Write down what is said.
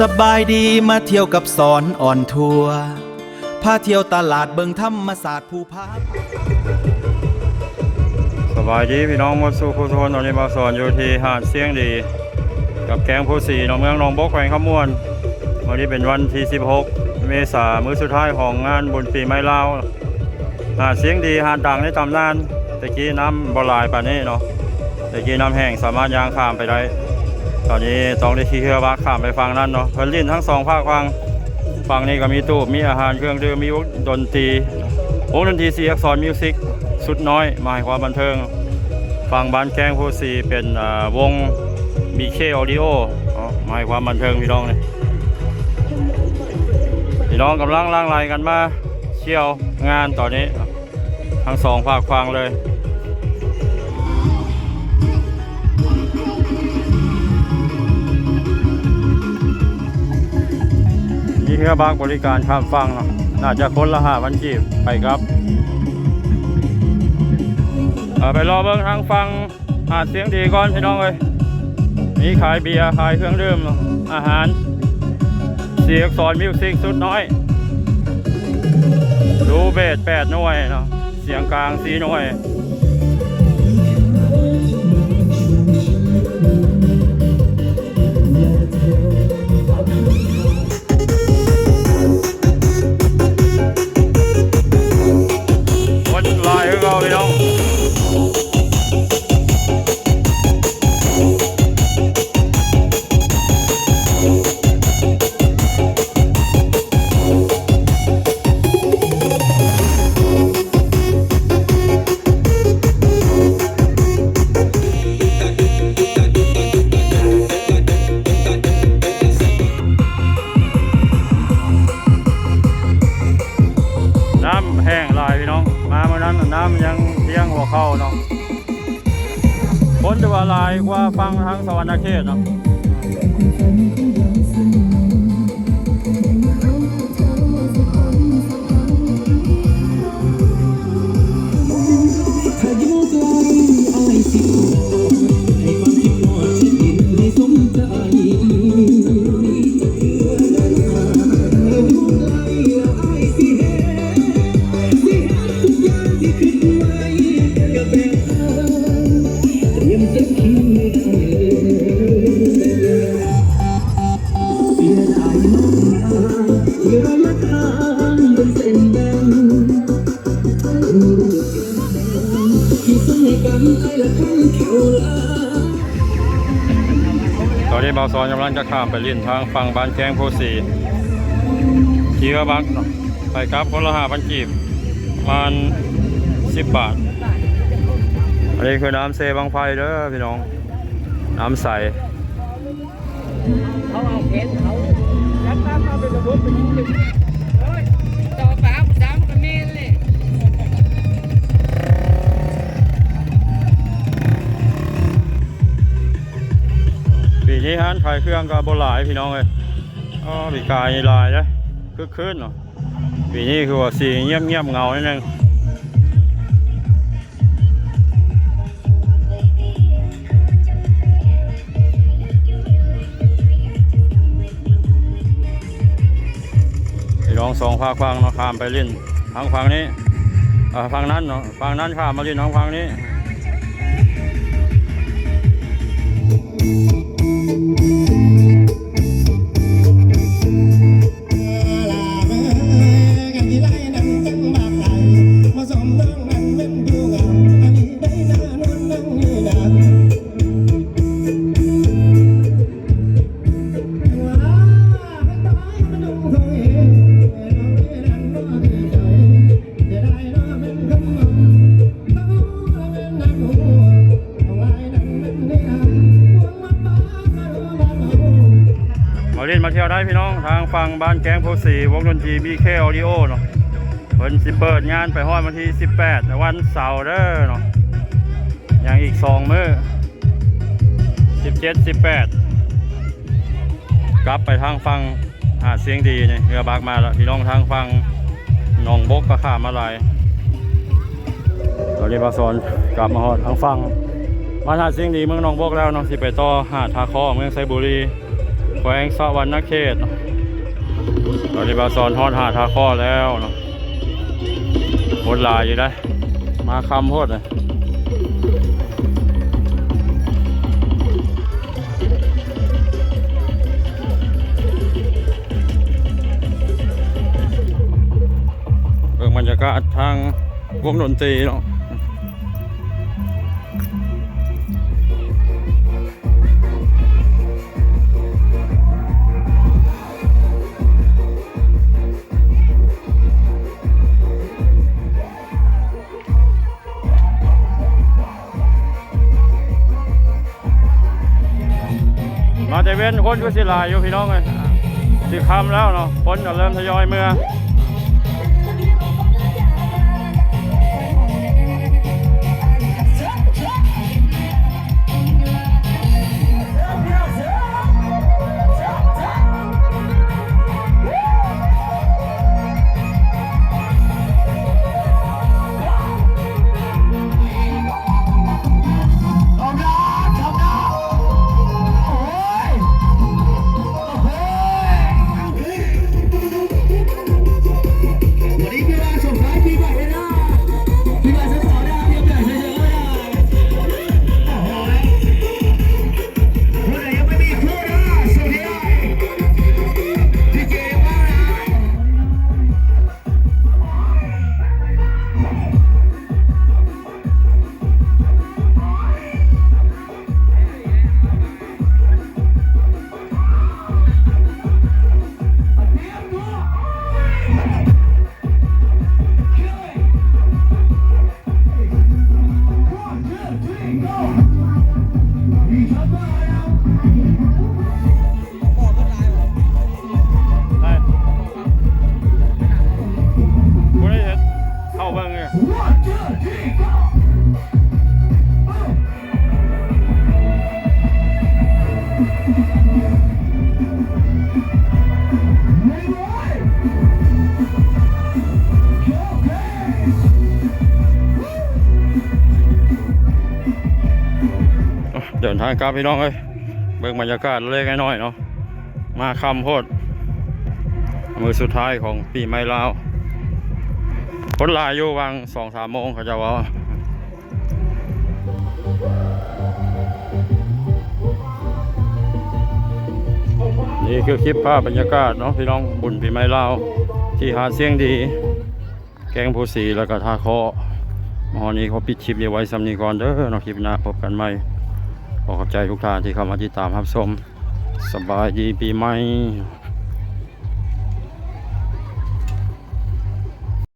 ສະບາຍດີ ມາທ່ຽວກັບສອນອອນທົວ ພາທ່ຽວຕະຫຼາດ ເບິ່ງທຳມະຊາດພູຜາ. ສະບາຍດີພີ່ນ້ອງໝົດສູ່ຜູ້ທຸກຄົນ, ຕອນນີ້ບ່າວສອນຢູ່ທີ່ຫາດຊຽງດີ ກັບແກ້ງພູສີເນາະ ເມືອງໜອງບົກ ແຂວງຄຳມ່ວນ. ມື້ນີ້ເປັນວັນທີສິບຫົກ ເມສາ ມື້ສຸດທ້າຍຂອງງານບຸນປີໃໝ່ລາວ. ຫາດຊຽງດີ ຫາດດັງໃນຕຳນານ, ແຕ່ກີ້ນ້ຳບໍ່ຫຼາຍປານນີ້ເນາະ, ແຕ່ກີ້ນ້ຳແຫ້ງ ສາມາດຍ່າງຂ້າມໄປໄດ້. ຕອນນີ້ຕ້ອງໄດ້ຂີ່ເຮືອບັກຂ້າມໄປຝັ່ງນັ້ນເນາະ. ເພິ່ນຫຼິ້ນທັງສອງຟາກຝັ່ງ, ຝັ່ງນີ້ກໍມີຕູບ ມີອາຫານເຄື່ອງດື່ມ ມີວົງດົນຕີ ວົງດົນຕີສີ່ອັກສອນມິວສິກ ຊຸດນ້ອຍ ມາໃຫ້ຄວາມບັນເທີງ. ຝັ່ງບ້ານແກ້ງພູສີເປັນ ເອີ ວົງ ບີເຄ ອອດິໂອ ເນາະ ມາໃຫ້ຄວາມບັນເທີງພີ່ນ້ອງນີ້. ພີ່ນ້ອງກຳລັງຫຼັ່ງໄຫຼກັນມາ ທ່ຽວງານຕອນນີ້ ທັງສອງຟາກຝັ່ງເລີຍ. ມີເຮືອບັກບໍລິການຂ້າມຝັ່ງເນາະ, ໜ້າຈະຄົນລະຫ້າພັນກີບ ໄປກັບ. ເອົາ ໄປລໍເບິ່ງທາງຝັ່ງ ຫາດຊຽງດີກ່ອນພີ່ນ້ອງເອີຍ. ມີຂາຍເບຍ ຂາຍເຄື່ອງດື່ມ ອາຫານ. ສີ່ອັກສອນມິວສິກຊຸດນ້ອຍ ລູເບດແປດໜ່ວຍເນາະ, ສຽງກາງສີ່ໜ່ວຍ. ຄົນຫຼາຍຄືເກົ່າພີ່ນ້ອງ. ນ້ຳແຫ້ງຫຼາຍພີ່ນ້ອງ, ມາມື້ນັ້ນນ້ຳຍັງທ່ຽງຫົວເຂົ່າເນາະ. ຄົນຖືວ່າຫຼາຍກວ່າຝັ່ງທາງສະຫວັນນະເຂດເນາະ. ຕອນນີ້ບ່າວສອນກຳລັງຈະຂ້າມໄປຫຼິ້ນທາງຝັ່ງບ້ານແກ້ງໂພສີ ຂີ່ເຮືອບັກເນາະ. ໄປກັບຄົນລະຫ້າພັນກີບ ປະມານສິບບາດ. ອັນນີ້ຄືນ້ຳເຊບັ້ງໄຟເດີພີ່ນ້ອງ, ນ້ຳໃສ. ເຂົາເອົາແຂນເຂົາ ຈັບຕາມມາເປັນລະບົບເປັນ ເອີຍ ຕໍ່ໄປຫາຜູ້ສາວມັນກໍແມ່ນແຫຼະ. ປີນີ້ຮ້ານຂາຍເຄື່ອງກໍບໍ່ຫຼາຍພີ່ນ້ອງເອີຍ. ອໍ ປີກາຍນີ້ຫຼາຍເດ້, ຄຶກຄື້ນເນາະ. ປີນີ້ຄືວ່າຊິງຽບໆເຫງົາໜ້ອຍໜຶ່ງ. ພີ່ນ້ອງສອງຟາກຝັ່ງເນາະ, ຂ້າມໄປຫຼິ້ນທາງຝັ່ງນີ້ ເອີ ຝັ່ງນັ້ນເນາະ, ຝັ່ງນັ້ນຂ້າມມາຫຼິ້ນທາງຝັ່ງນີ້. ມາຫຼິ້ນມາທ່ຽວໄດ້ພີ່ນ້ອງ, ທາງຝັ່ງບ້ານແກ້ງໂພສີ ວົງດົນຕີ ບີເຄ ອອດິໂອ ເນາະ. ເພິ່ນຊິເປີດງານໄປຮອດວັນທີສິບແປດ ວັນເສົາເດີເນາະ. ຍັງອີກສອງມື້ ສິບເຈັດ ສິບແປດ ກັບໄປທາງຝັ່ງຫາດຊຽງດີນີ້ ເຮືອບັກມາແລ້ວ. ພີ່ນ້ອງທາງຝັ່ງໜອງບົກກໍຂ້າມມາຫຼາຍ. ຕອນນີ້ບ່າວສອນກັບມາຮອດທາງຝັ່ງບ້ານຫາດຊຽງດີ ເມືອງໜອງບົກແລ້ວເນາະ, ຊິໄປຕໍ່ຫາດທ່າຄໍ້ ເມືອງໄຊບູລີ. ແຂວງສະຫວັນນະເຂດເນາະ. ຕອນນີ້ບ່າວສອນຮອດຫາດທ່າຄໍ້ແລ້ວເນາະ. ຄົນຫຼາຍຢູ່ເດ້ ມາຄ່ຳໂພດເລີຍ. ເບິ່ງບັນຍາກາດທາງວົງດົນຕີເນາະ. ມາແຕ່ເວັນ ຄົນຄືຊິຫຼາຍຢູ່ພີ່ນ້ອງເອີຍ. ຊິຄ່ຳແລ້ວເນາະ ຄົນກໍເລີ່ມທະຍອຍເມືອ. ໄດ້ ບໍ່ໄດ້ເຮັດ ເຂົ້າເບິ່ງເລີຍ. ເດີນທາງກັບພີ່ນ້ອງເອີຍ ເບິ່ງບັນຍາກາດເລັກໆນ້ອຍໆເນາະ. ມາຄ່ຳໂພດ ມື້ສຸດທ້າຍຂອງປີໃໝ່ລາວ ຄົນຫຼາຍຢູ່ຫວ່າງສອງສາມໂມງ ເຂົາເຈົ້າເວົ້າ. ນີ້ຄືຄລິບພາບບັນຍາກາດເນາະພີ່ນ້ອງ ບຸນປີໃໝ່ລາວທີ່ຫາດສຽງດີ ແກ້ງພູສີ ແລ້ວກໍທ່າຄໍ້. ມາຮອດນີ້ຂໍປິດຄລິບນີ້ໄວ້ສ່ຳນີ້ກ່ອນເດີເນາະ ຄລິບໜ້າພົບກັນໃໝ່. ຂໍຂອບໃຈທຸກທ່ານທີ່ເຂົ້າມາຕິດຕາມຮັບຊົມ. ສະບາຍດີປີໃໝ່.